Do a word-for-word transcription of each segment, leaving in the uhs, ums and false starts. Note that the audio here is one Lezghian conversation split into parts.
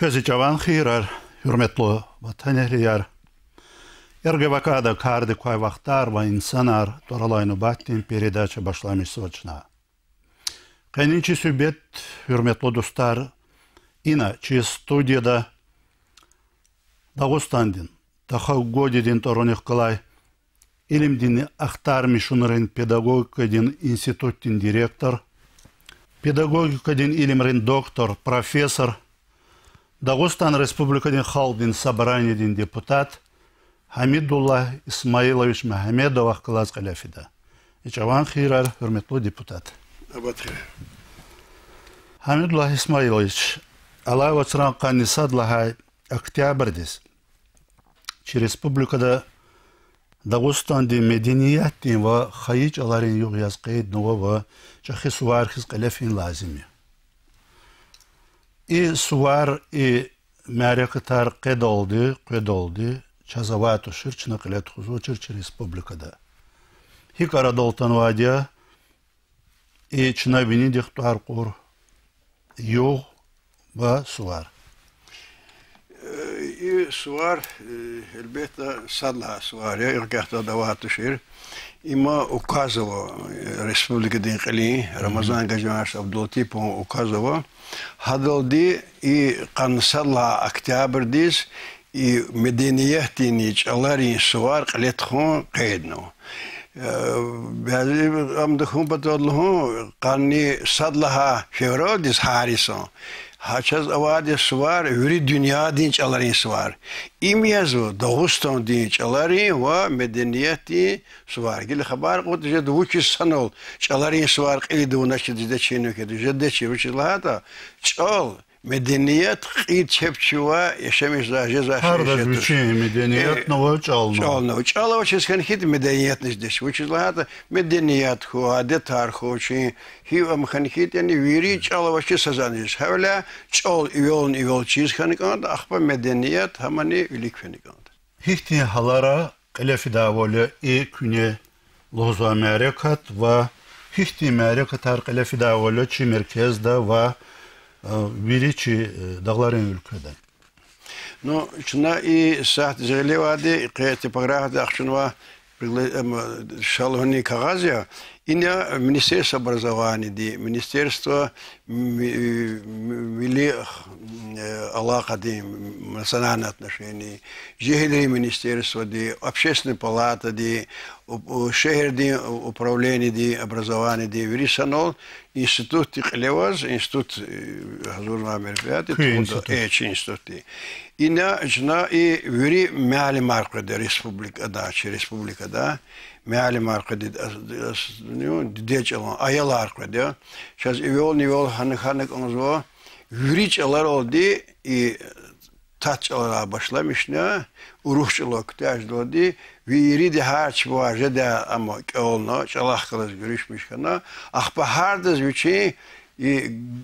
Квез и чӀаван хийирар, гьуьрметлу ватанэгьлияр. РГВК-да Кардик квай вахтар ва инсанар тӀвар алай нубатдин передача башламишзава чна. Къенин чи суьгьбет, гьуьрметлу дустар, ина чи студияда Дагъустандин Тахо Годидин тӀварунихъ галай илимдин ахтармишунрин педагогикадин институтдин директор, педагогикадин илимрин доктор, профессор, Дагъустан Республикадин Халкьдин Собраниедин депутат Гьамидуллагь Исмаилович Мегьамедовахъ галаз кьиле фида. И чӀаван хийирар, гьуьрметлу депутат. Абад хьуй. Гьамидуллагь Исмаилович, алай вацран къанни сад лагьай октябрдиз чи республикада Дагъустандин медениятдин ва хайи чӀаларин югъ яз къейднава ва чӀехи сувар хьиз кьиле фин лазим я. И сувар, и мярекатар къедалди, къведалди чаз авай тушир, чна кьиле тухузвачир чи республикада. ГьикӀ арадал атанвайди я и чна винидихъ тӀвар кьур югъ ва сувар? Э, и сувар, э, гьелбетда, сад лагьай сувар я, и гьакъикъатда авай тушир. Има указ ава, э, республикадин кьилин, Рамазан Гажимагьаммадович Абдулатипован указ ава. Гьадалди и къанни сад лагьай октябрдиз и медениятдин, чӀаларин сувар кьиле тухун къейднава. Э, бязи ам тахьун патал лугьун, къанни сад лагьай февралдиз гьар йисан гьа чаз авайди сувар вири дуьньядин чӀаларин сувар. Им язва Дагъустандин чӀаларин ва медениятдин сувар. Гила хабар кьуртӀа жеда вучиз санал чӀаларин сувар кьиле тавуначир, жедачир, жедачир, вучиз лагьайтӀа чӀал, меденият кьил чеб чӀавуз яшамиш жезвай шей. Гьардаз вичин медениятни ава, чӀални ава. ЧӀални ава. ЧӀал авачиз хьайитӀа медениятни жедач. Вучиз лагьайтӀа меденият хьуй, адетар хьуй вичин, гьи ам хьайитӀани вири чӀал авачиз сазани жедач. Гьавиляй чӀал эвелни-эвел чиз хьана кӀанда, ахпа меденият гьамани вилик фена кӀанда. Гьихьтин гьалара кьиле фидайвал я и куьне лугьузвай мярекат ва гьихьтин мярекатар кьиле фидайвал я чи меркезда ва, э, вири чи, э, дагъларин уьлкведа? Ну, чна и сятда гъиле авайди, къе типографияда ахчунвай пригла-, эм, ша лугьунин кагъаз я. Ина Министерство образованияди, Министерство ми-, ми-, милли, э, алакъади, национальные отношения, жегьилрин министерстводи, Общественный палатади, у-, у-, шегьердин у-, управлениеди, образованияди, вири санал институтди кьиле аваз, институт, э, гьазурнавай мероприятие, куь институт, э, чи институтди. Ина чна и вири муаллимар къведа республикада, чи республикада. Муаллимар къведа, ас-, ас-, ну, дидед чӀалан аялар къведа. Чаз эвелни-эвел гьана хьана кӀанзава, вири чӀаларалди и тад чӀаларай башламишна, урус чӀалал куьтягьдалди, вирида гьар чпивай жедай ам кӀелна, чӀалахъ галаз гуьруьшмиш хьана, ахпа гьардаз вичин и,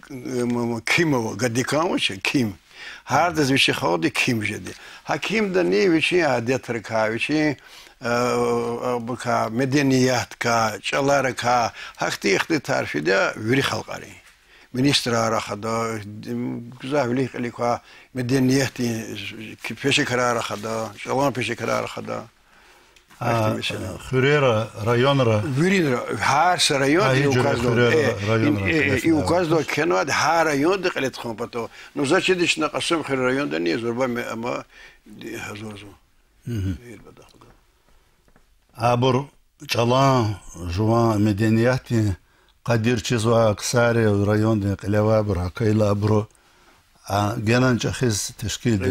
м, м, ким ава, гадикан вуч я, ким. Гьардаз вичин халкьдин ким жеди. Гьа кимдани вичин адетрикай, вичин, э, э, абурукай, медениятдикай, чӀаларикай, гьахьтин ихтилатар фида вири халкьарин. Министрар рахада, м, гзаф вилик-кьилик квай медениятдин пешекарар рахада, чӀалан пешекарар рахада. Ахьтин месэла. Хуьрера, районра? Виринра, гьар са районда и указда, э, и указда кхьенвайди гьар районда кьиле тухун патал. Ну, заз чида чна Кьасумхуьруьн райондани зурба ме-, ама, ди-, гьазурзава. Абур чӀалан, жуван медениятдин къадир чизвай ксари, райондин кьиле авайбур, гьакайла абуру, а, генани чӀехиз тешкилда.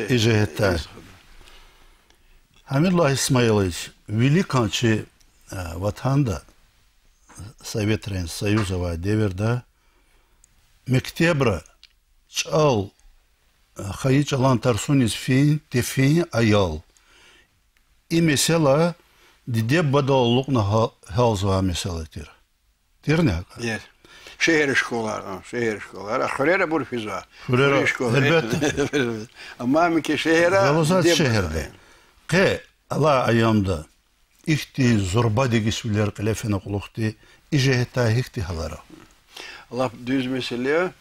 И жигьетдай. Гьамидуллагь Исмаилович, виликан чи, а, ватанда, Советрин Союз авай девирда, мектебра чӀал, а, хайи чӀалан тарсуниз фин, тефин аял. И месэла диде-бубадал алукьна гьа-, гьялзавай месэла тир. Тирни гьакӀ? Шегьерра школайра, шегьерра школайра, а хуьрера абур физва. Хуьрера, хуьруьн школа, гьелбетда. Амма муькуь шегьерра, гелузад шегьерда. Къе алай аямда ихьтин зурба дегишвилер кьиле фена кьулухъди, и жигьетдай гьихьтин гьалара? Лап дуьз месэла я.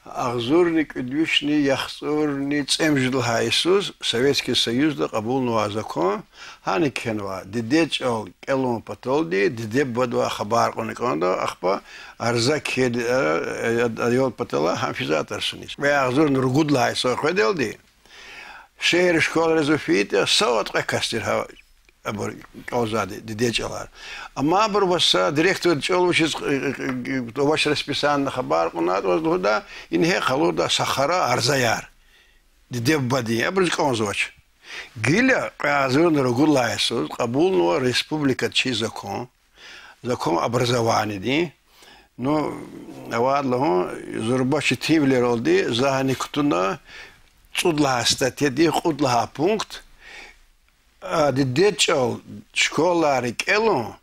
Агъзурни кӀуьд вишни яхцӀурни цӀемуьжуьд лагьай йисуз Советский Союзда кьабулнавай закон, гьана кхьенвай, дидед чӀал кӀелун паталди диде-бубадивай хабар кьуна кӀанда, ахпа арза кхьейди, э, э, аял патала гьам физвай тарсуниз. Кьве агъзурни ругуд лагьай йисуз къведалди, шегьеррин школайриз фейитӀа, са кьве кас тир гьа абур кӀелзавайди дидед чӀалар. Амма абур ваз са директорди чӀал вучиз, э, э, э, вач расписание хабар кьунатӀа, ваз лугьуда, ингье къалурда са хара арзаяр диде-бубадин, абуруз кӀанзавач. Гила кьве агъзурни ругуд лагьай йисуз кьабулнава республикада чи закон, закон образованиедин. Ну, авайд лагьун, зурба четинвилералди за гьаник кутуна цӀуд лагьай статьядин кьуд лагьай пункт, а, дидед чӀал школайра кӀелун,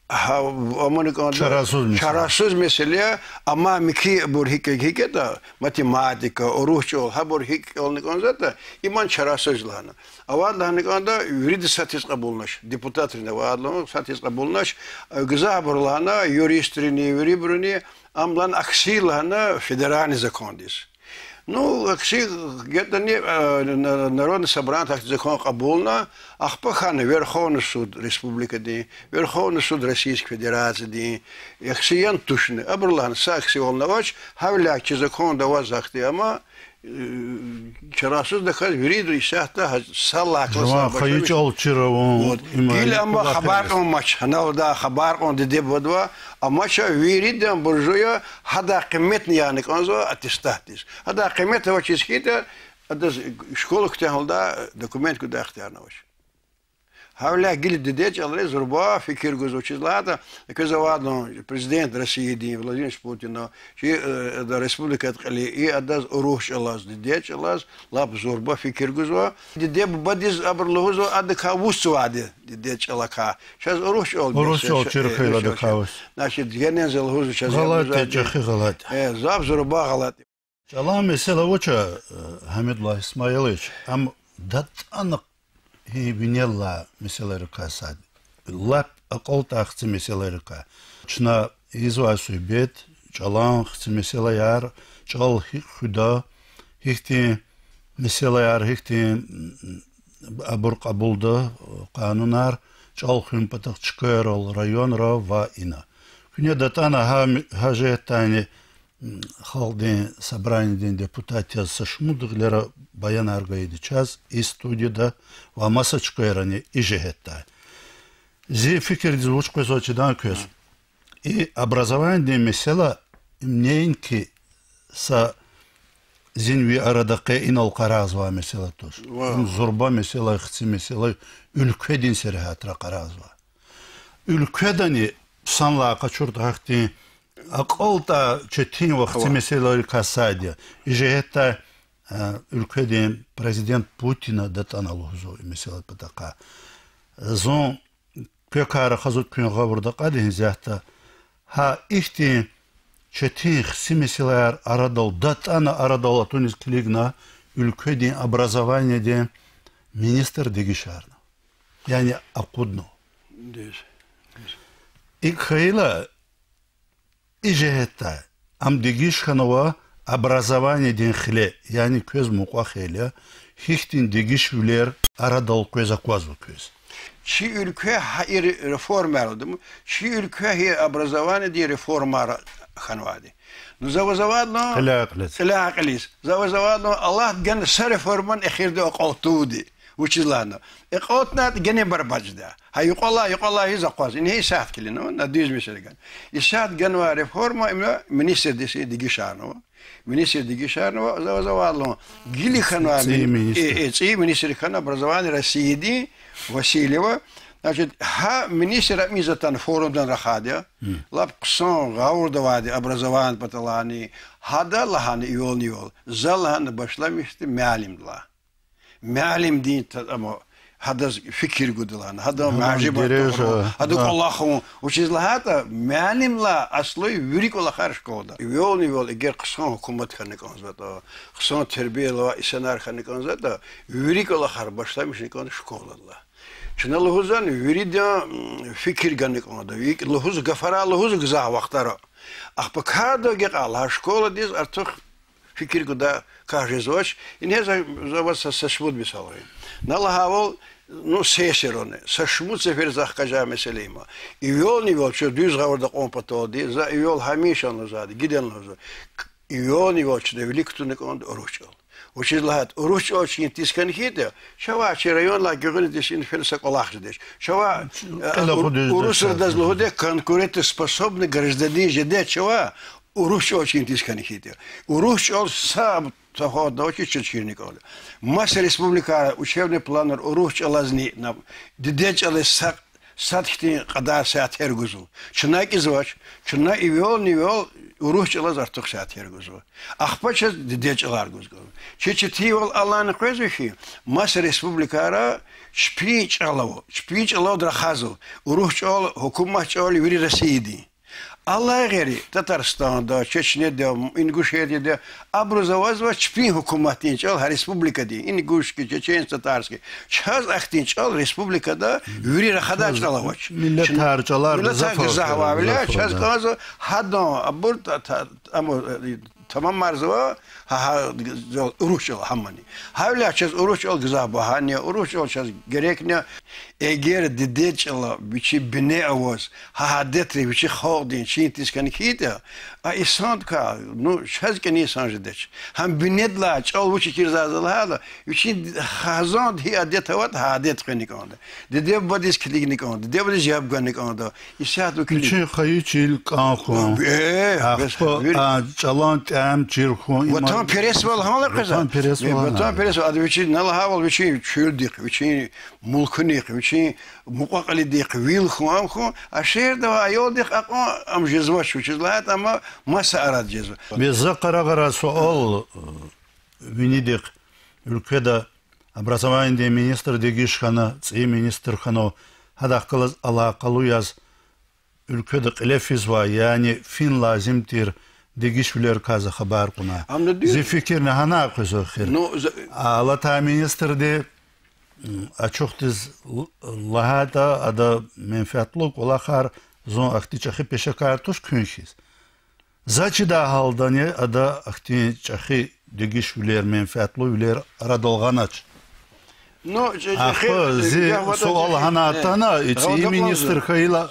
гьа, амуна кӀанда, чарасуз месэла, чарасуз месэла я, амма михьи абур гьикӀ, гьикӀ ятӀа, математика, урус чӀал, гьабур гьикӀ кӀелна кӀанзаватӀа, иман чарасуз лагьана. Авайд лагьана кӀанда, вирида сад хьиз кьабулнач, депутатрини авайд лагьун, сад хьиз кьабулнач, э, гзафбуру лагьана, юристрини, вирибуруни, ам лагьана акси лагьана федеральный закондиз. Ну, акси ятӀани, э, на-, Народный собраниеда гьахьтин закон кьабулна, ахпа хьана Верховный суд республикадин, Верховный суд Российской Федерациядин, акси яни тушни. Абуру лагьана са аксивални авач, гьавиляй чи законда аваз гьахьтин, амма, э, чарасуздаказ вирида исятда гьа-, са лагьай классдин башламишна. Жуван хайи чӀал чир авун, вот, гила амма хабар кьунвач, гьаналда хабар кьун диде-бубадивай, амма чаз виридан буржи я, гьадан къиметни яна кӀанзава аттестатдиз. Гьадан къимет авачиз хьайитӀа, адаз школа куьтягьналда документ гудай ихтиярни авач. Гьавиляй гила дидед чӀалариз зурба фикир гузва, вучиз лагьайтӀа, квез авайд лагьун, президент Россиядин Владимир Путина, чи, э, республикадин кьиле, и адаз урус чӀалаз, дидед чӀалаз лап зурба фикир гузва. Диде-бубадиз абуру лугьузва, адакай вучзавайди дидед чӀалакай. Чаз урус чӀал, урус чӀал чир хьайила адакай вуч. Значит, генани за лугьузва чаз, гъалатӀ я, чӀехи гъалатӀ я. Э, лап зурба гъалатӀ я. ЧӀалан месэла вуч я, э, Гьамидуллагь Исмаилович, ам датӀана гьи винел алай месэлайрикай сад я. Лап акьалтӀай хци месэлайрикай. Чна ийизвай суьгьбет чӀалан хци месэлаяр, чӀал гьикӀ хуьда, гьихьтин месэлаяр, гьихьтин, м, абур кьабулда, къанунар, чӀал хуьн патахъай чкайрал, районра ва ина. Куьне датӀана гьа, гьа жигьетдайни, м, Халкьдин Собраниедин депутат яз са шумуд гъилера баянар гайиди чаз и студияда ва маса чкайрани и жигьетдай. Зи фикирдиз вуч къвезва чидан квез. И образованиедин месэла им неинки са зин-ви арада къе инал къарагъзавай месэла туш. Им зурба месэла, хци месэла, уьлкведин сергьятра къарагъзава. Уьлкведани санлай къачуртӀа, гьахьтин акьалтӀай четин ва хци месэлайрикай сад я. И жигьетдай, э, уьлкведин президент Путина датӀана лугьузва и месэладин патахъай. Зун квекай рахазва куьн гъавурда акьади гьа исятда, гьа ихьтин четин хци месэлаяр арадал, датӀана арадал атуниз килигна уьлкведин образованиедин министр дегишарна. Яни акъудна. ИкӀ хьайила, и жигьетдай ам дегиш хьанва образованиедин хиле, яни квез мукьва хьайила, гьихьтин дегишвилер арадал къвез аквазва квез. Чи уьлкве гьа и ре-, реформаяр алда, чи уьлкве гьа образованиедин реформаяр хьанвайди. Ну, за ваз авайд лагьун, кьиляй кьилиз, кьиляй кьилиз. За ваз авайд лагьун, Аллагьди гана са реформани эхирда акьалтдайди. Вучиз лагьайтӀа, акьалтнайтӀа генани барбатӀ жеда. Гьа юкьвалай, юкьвалай ийиз акъваз. Ингье исятда килигна, на дуьз месэла гана. Исятда ганвай реформа, именно министрдиз дегишарнава. Министр дегишарнава, за ваз авайд лагьун, гила хьанвай, цӀийи мини-, министр, э, э, цӀийи министр хьана образования Россиядин, Васильева. Значит, гьа министр ам ийиз атана форумдани рахайди я. Лап хъсан гъавурда авайди образованиедин паталайни, гьада лагьана эвелни-эвел, за лагьана башламишди муаллимдилай. Муаллимдин та-, ама, гьадаз фикир гуда лагьана, гьадан мержебат тухун, гьадан кӀвалах хьун. Вучиз лагьайтӀа, муаллимдилай аслу я вири кӀвалахар школада. Эвелни-эвел эгер хъсан гьукумат хьана кӀанзаватӀа, хъсан тербияла авай инсанар хьана кӀанзаватӀа, вири кӀвалахар башламишна кӀанда школадилай. Чна лугьузвани, виридан, м, фикир гана кӀанда, ви-, лугьуз гафарай лугьуз гзаф вахтара. Ахпа кардав гекъал гьа школадиз артух фикир гудай кас жезвач. Ингье за, за ваз са, са шумуд мисал гъин. На лагьайвал, ну, сессиярони, са шумуд сефер захъ хкажай месэла я им. Июль-июль чун дуьз гъавурда кьун паталди, за июль гьамиша лугьузвайди, гидан лугьузва. Июль-июль чна вилик кутуна кӀанда урус чӀал. Вучиз лагьайтӀа урус чӀал чун тийиз хьана хьайитӀа, чавай чи районлай гуьгъуьниз дишин фена са кӀвалах жедач. Чавай, э, урусри адаз лугьудай конкурентоспособный гражданин жедач чавай, урус чӀал чун тийиз хьана хьайитӀа. Урус чӀал са совхозда авачиз чун чирна кӀанда. Маса республикайра учебный планра урус чӀалазни, на, дидед чӀалаз са сад хьтин кьадар сятер гузва. Чна кӀизвач, чна ивел-нивел урус чӀалаз артух сятер гузва. Ахпа чаз дидед чӀалар гуз кӀанда. Чи четинвал алайни къвезва хьи, маса республикайра чпин чӀал ава, чпин чӀалал рахазва. Урус чӀал гьукуматдин чӀал я вири Россиядин. Алай гъейри, Татарстанда, Чечняда, Ингушетияда, абуруз авазва чпин гьукуматдин чӀал, гьа республикадин, ингушский, чеченско-татарский. Чаз ахьтин чӀал республикада вири рахадай чӀал авач. Миллетар чӀалар гзаф авайвиляй чаз кӀанзава гьадан, абур та-, та-, тамамарзава, гьа, гьа, урус чӀал гьамани. Гьавиляй чаз урус чӀал гзаф багьа я, урус чӀал чаз герек я. Эгер дидед чӀала вичин бине аваз, гьа адетри вичин халкьдин чин тийиз хьана хьайитӀа, а инсандикай, ну, чаз кӀани инсан жедач. Гьам бинедилай чӀал вуч чирзава за лагьайла, вичин хизанда гьи адет аватӀа, гьа адет хвена кӀанда. Диде-бубадиз килигна кӀанда, диде-бубадиз яб гана кӀанда. Исятда килиг. Вичин хайи чил кӀан хьун. Ахпа а чӀалан тӀям чир хьун. Ватанпересвал гьана къвезва. Ватанпересвал гьана. Ватанпересвал, ада вичин, на лагьайвал, вичин чуьлдихъ, вичин мулкунихъ, вичин мукьва-кьилидихъ вил хьун, ам хьун, а шегьерда авай аялдихъ акьван ам жезвач, вучиз лагьайтӀа ам маса арада жезва. Бес за къарагъарай суал, э, винидихъ уьлкведа образованидин министр дегиш хьана, цӀийи министр хьана, гьадахъ галаз алакъалу яз уьлкведа кьиле физвай, яни фин лазим тир дегишвилерикай за хабар кьуна. Зи фикирни гьана къвезва эхир. Алатай министрди ачухдиз лагьайтӀа, ада менфятлу кӀвалахар, зун ахьтин чӀехи пешекар туш куьн хьиз. За чидай гьалдани ада ахьтин чӀехи дегишвилер, менфятлувилер арадал гъанач. Ахпа зи суал гьана атана, и цӀийи министр хьайила,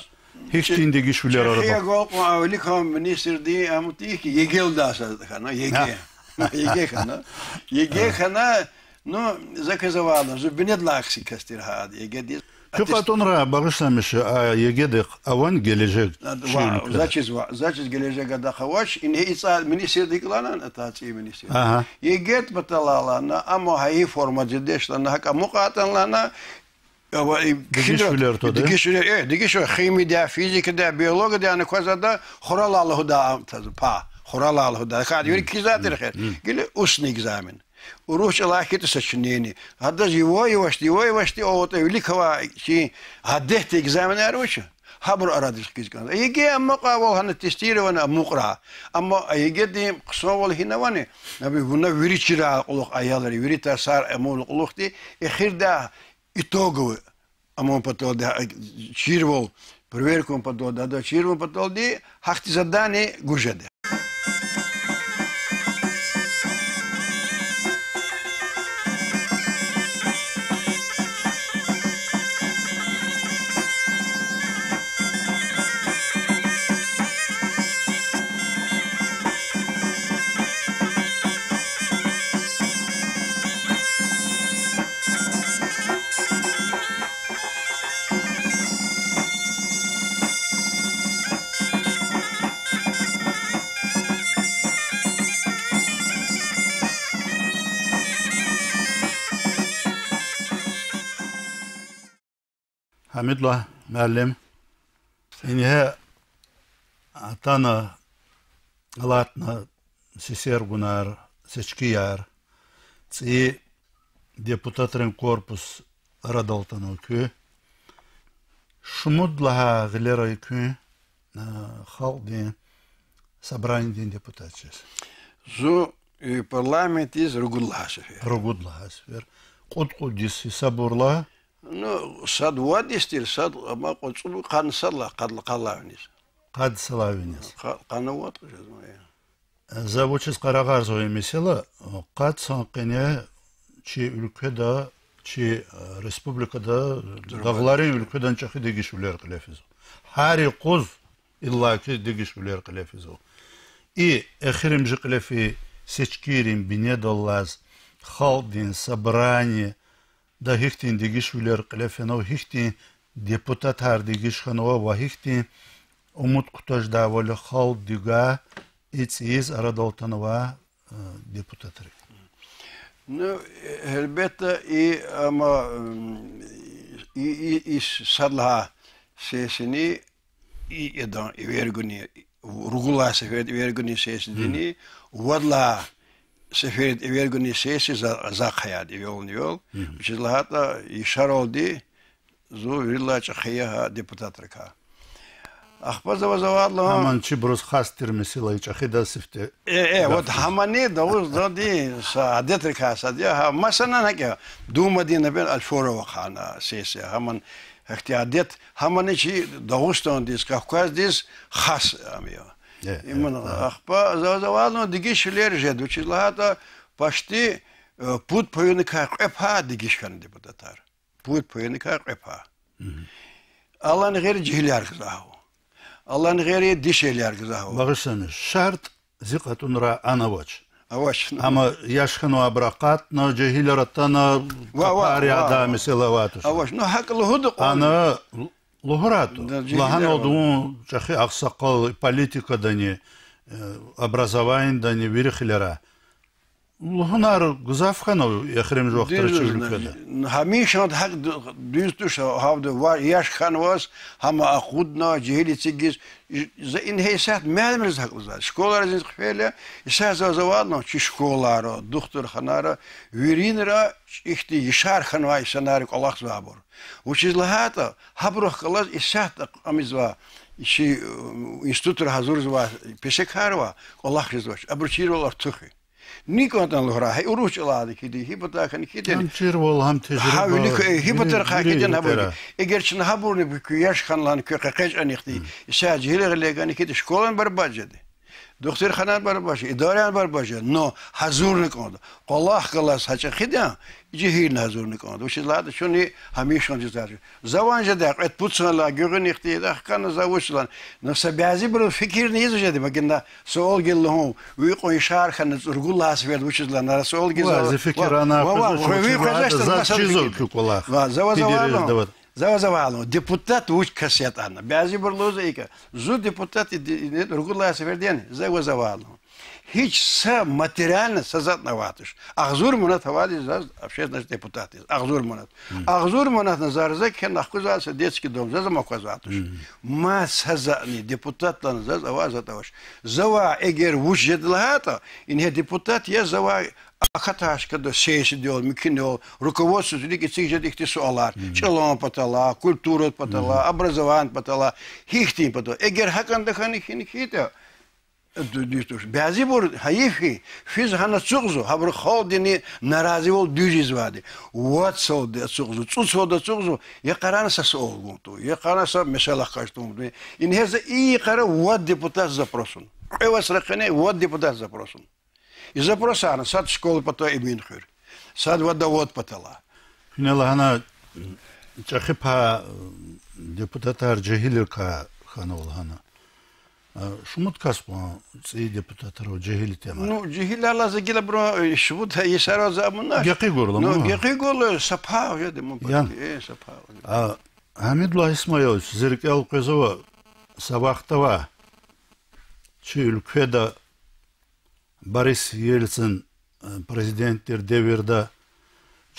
гьихьтин дегишвилер арада? ЧӀехи агалкьун виликан министрди ам тир хьи, ЕГЭ-лда са хьана, ЕГЭ. ЕГЭ хьана. ЕГЭ хьана, ну, за квез авайла, зун бинедилай акси кас тир гьа ЕГЭ-диз. Куь кьатӀунрай багъишламиша, а ЕГЭ-дихъ авани гележег чи уьлкведа? Заз чиз ва-, заз чиз гележег адахъ авач, ингье и цӀай министрдихъ галана, ата цӀийи министр. ЕГЭ-д паталай лагьана, амма гьа и форма жедач лагьана, гьакӀ амукьайтӀан лагьана, дегишвилер, э, дегишвилер, химияда, физикада, биологияда, ана кваз ада хуралай лугьудай, ам таз, па, хуралай лугьудай. ХьайитӀа вири кхьизвай тир эхир. Гила устный экзамен. Урус чӀалай хьайитӀа сочинение. Гьадаз ивай-ивачди, ивай-ивачди аватӀа вилик авай чи адетдин экзаменар вуч я, гьабур арадиз хкиз кӀанда. ЕГЭ амукьайвал гьана тестирование амукьрай. Амма ЕГЭ-дин хъсанвал гьина авани, вуна вири чирай кьулухъ аялри, вири тарсар амун кьулухъди, эхирда итоговый амун паталди, чирвал, проверка авун паталди, ада чирун паталди, гьахьтин задание гуз жеда. Гьамидуллагь муаллим, ингье атана, алатна сесергунар, сечкияр, цӀийи депутатрин корпус арадал атанва куь. Шумуд лагьай гъилера куьн, а, Халкьдин Собранидин депутат жез? Зун, э, парламентдиз ругуд лагьай сефер. Ругуд лагьай сефер. Кьуд-кьуд йис гьисабурла? Ну, сад вад йис тир, сад, амма кьве цӀуд, къанни сад лагьай, къад, къанлай виниз. Къад йисалай виниз. Къа-, къанни вад жезва, э. За вучиз къарагъарзава и месэла, къад йисан къене чи уьлкведа, чи, э, республикада, дагъларин уьлкведани чӀехи дегишвилер кьиле физва. Гьар юкъуз иллаки дегишвилер кьиле физва. И эхиримжи кьиле фейи сечкийрин бинедаллаз, Халкьдин Собраниеда гьихьтин дегишвилер кьиле фенва, гьихьтин депутатар дегиш хьанва ва гьихьтин умуд кутаждайвал халкьдивай и цӀийиз арадал атанвай, э, депутатрик. Ну, гьелбетда, и, амма, м, и, и, и сад лагьай сессияни, и, идан эвер гунин, ругуд лагьай сеферда эвер гунин сессиядини, вад лагьай сеферда эвер гунин сессия за, за хъаяйди эвелни-эвел. Вучиз лагьайтӀа Яшаралди зун виридалай чӀехи я гьа депутатрикай. Ахпа за ваз авайд лугьун. Гьаман чибуруз хас тир месэла я, чӀехидаз сифте. Э, э, вот гьамани Дагъустандин са адетрикай сад я, гьа, масалан, гьакӀ я, Думадин, например, Альфуров вахъ хьана сессия, гьаман гьахьтин адет, гьамани чи Дагъустандиз, Кавказдиз хас ам я. Э, э, иман, ага. Ахпа за ваз авайд лугьун, дегишвилер жеда, вучиз лагьайтӀа почти, э, пуд паюникай кьве пай дегиш хьана депутатар. Пуд паюникай кьве пай. Алан гъейри жегьилар гзаф ава. Алан гъейри дишегьлияр гзаф ава. Багъишламиш, шартӀ зи кьатӀунрай ана авач. Авач. Амма яш хьанвайбур акъатна, жегьилар атана, ва, ва, капар ядай месэла авай туш. Авач. Ну, гьакӀ лугьуда кьван. Ана л-, лугьурай ту. Да, жегьилар лагьаналди ава. Вун чӀехи агъсакъал политикадани, э, образованидани, вири хилера. Лугьунар гзаф хьанва эхиримжи вахтара чи уьлкведа. Гьамишанда гьакӀ ду-, дуьз туш, гьавда ва-, яш хьанваз, гьам акъудна, жегьил эцигиз. За ингье исятда муаллимриз гьакӀ лугьузвайди. Школайриз хъфейла, исятда за ваз авайд лугьун, чи школайра, духтурханайра, виринра ихьтин яшар хьанвай инсанар кӀвалахзавайбур. Вучиз лагьайтӀа, гьабурухъ галаз исятда кьамзавай, чи, э, институтра гьазурзавай песекар ва кӀвалах жезвач, абуру чирвал артух я. Ни кӀантӀани лугьурай, гьа урус чӀалал хьана кхьиди, гьи патай хьана кхьиди. Гьам чирвал, гьам тежриба, гьа вилик, э, гьи патар хьана кхьиди, гьабур. Эгер чна гьабурни куь яш хьана лагьана куь къекъечӀани хьти, исятда жегьил гъиле гана кхьиди, школани барбатӀ жеди. Духтурханани барбатӀ жеди, идарани барбатӀ жеди. Но гьазурна кӀанда. КӀвалах галаз гьа чӀехиди, жегьилни гьазурна кӀанда. Вучиз лагьайтӀа чун гьамишанда жезвайди. За ван жедай, кьвед-пуд йисалай гуьгъуьна ихьтин, ахкана за вучиз лагьана. Ну, са бязибуру фикирни ийизвай жеди, магьана суал гила лугьун, ви кьван яшар хьана цӀуругуд лагьай сеферда вучиз лагьана, суал гила. Ва, зи фикир ана, ва, ва, квез ви вуч квез вач, за масала чизва фикир. Куь кӀвалах. Ва, за ваз авайд лугьун. За ваз авайд лугьун. Депутат вуч кас ятӀа ана. Бязибур лугьузва икӀ. Зун депутат и-, и-, и-, ругуд лагьай сефердани, за ваз авайд лугьун. Гьич са материально са затӀни авайд туш. Агъзур манат авайди заз общественный депутатдиз. Агъзур манат. Агъзур манатни заз за кхьена ахквазвай са детский дом, заз ам аквазвайд туш. Мад са затӀни депутатлани заз авай затӀ авач. Завай эгер вуч жеда лагьайтӀа, ингье депутат я, завай акатайла чкада сессиядал, муькуьнал, руководстводиз вилик эцигиз жеда ихьтин суалар. ЧӀалан патала, культурадин патала, образованидин патала, гьихьтин патала. Эгер гьакӀан тахьана хьи-, хьайитӀа, Ду-, дуьз туш. Бязибур гьайиф хьи, физ гьана ацукьзава, гьабуру халкьдини наразивал дуьз ийизвайди. Вад йисалди ацукьзава, цӀуд йисалди ацукьзава, йикъарана са суал гун тавуна, йикъарана са месэла хкаж тавуна. Ингье за и йикъара вад депутат запрос авуна. Кьве вацра къене вад депутат запрос авуна. И запросарни сад школадин патай Эминхуьр, сад водовод патала. Куьне лагьана, чӀехи пай депутатар жегьилрикай хьанва лагьана. А шумуд кас кьван цӀийи депутатар жегьил тема? Ну, жегьилар лагьайла за гила абурун, э, шумуд йисара за амуна. Гекъигурла, ну, муна. Гекъигурла са пай жеди, мун. Ян. Э, са пай. А, Гьамидуллагь Исмаилович, зи рикӀел къвезва, са вахт ава, чи уьлкведа Борис Ельцин, э, президент тир девирда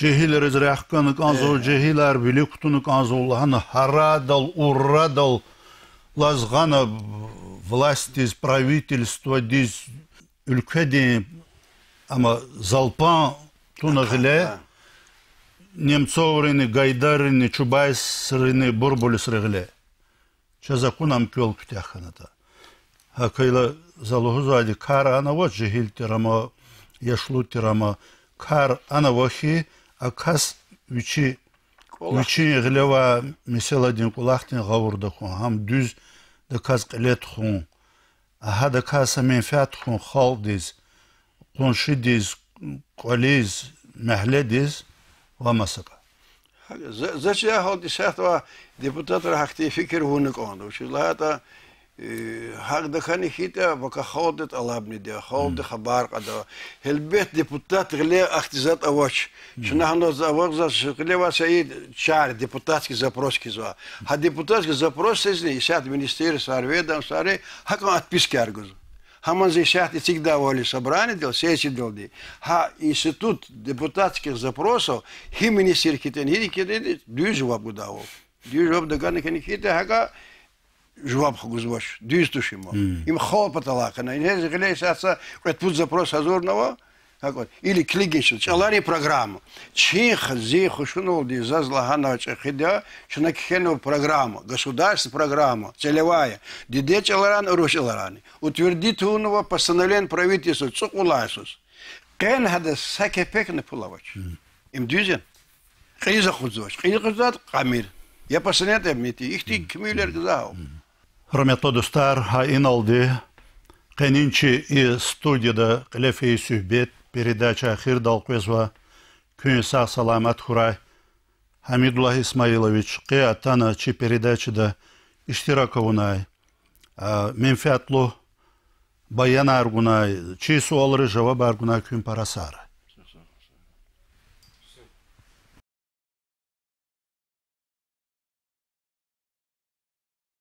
жегьилриз рехъ гана кӀанзава, жегьилар вилик кутуна кӀанзава лагьана, гьарадал, урадал лаз гъана властдиз, правительстводиз, уьлкведин, амма залпан туна гъиле, Немцоврини, Гайдаррини, Чубайсрини, Бурбулисрин гъиле. Чаз акуна ам квел куьтягь хьанатӀа. ГьакӀ хьайила за лугьузвайди, кар ана ава жегьил тир ама, яшлу тир ама, кар ана ава хьи, а кас вичи, вичин гъиле авай месэладин кӀвалахдин гъавурда хьун, гьам дуьздаказ кьиле тухун. гьадакай са менфят хьун халкьдиз, къуншидиз, кӀвализ, мягьледиз ва масакӀа. За, за чиз гьалтӀисятда, депутатри гьахьтин фикир авуна кӀанда. Вучиз лагьайтӀа, э, гьакӀ тахьана хьайитӀа, вака халкьди тӀалабни ийида, халкьди хабар кьада. Гьелбет, депутат гъиле ахьтин затӀ авач. Чна гьана за авагъза, гъиле авай са и чар депутатский запрос кизва. Гьа депутатский запросдизни исятда министерствояр, ведомствояр гьакӀан отпискаяр гузва. Гьаман за исятда эцигдайвал я собраниедал, сессиядалди. Гьа институт депутатских запросов гьи министр хьайитӀани, гьи хьайитӀани дуьз жаваб гудайвал. Дуьз жаваб тагана хьана хьайитӀа, гьакӀа жаваб хгузвач. Дуьз туш им. Им халкь паталай хьана. Ингье зи гъиле исятда са кьвед-пуд запрос гьазурнава. Или килигин чаз чӀаларин программа. Чи ха-, зи хушуналди заз лагьана чӀехида, чна кхьенва программа, государственная программа, целевая. Дидед чӀаларан, урус чӀаларани. Утвердить авунва постановление правительства, цӀукьулай йисуз. Къе гьадаз са кепекни пул авач. Им дуьз я? Кьилиз акъудзавач. Кьилиз акъудзаватӀа, кьамир. Я постановление, я митинг. Ихьтин кимивилер гзаф ава. Гьуьрметлу дустар, гьа иналди къенин чи и студияда кьиле фейи суьгьбет, передача эхирдал къвезва. Куьн сагъ-саламат хьурай. Гьамидуллагь Исмаилович, къе атана чи передачада иштирак авунай, а, менфятлу баянар гунай, чи суалриз жавабар гунай куьн пара сагърай.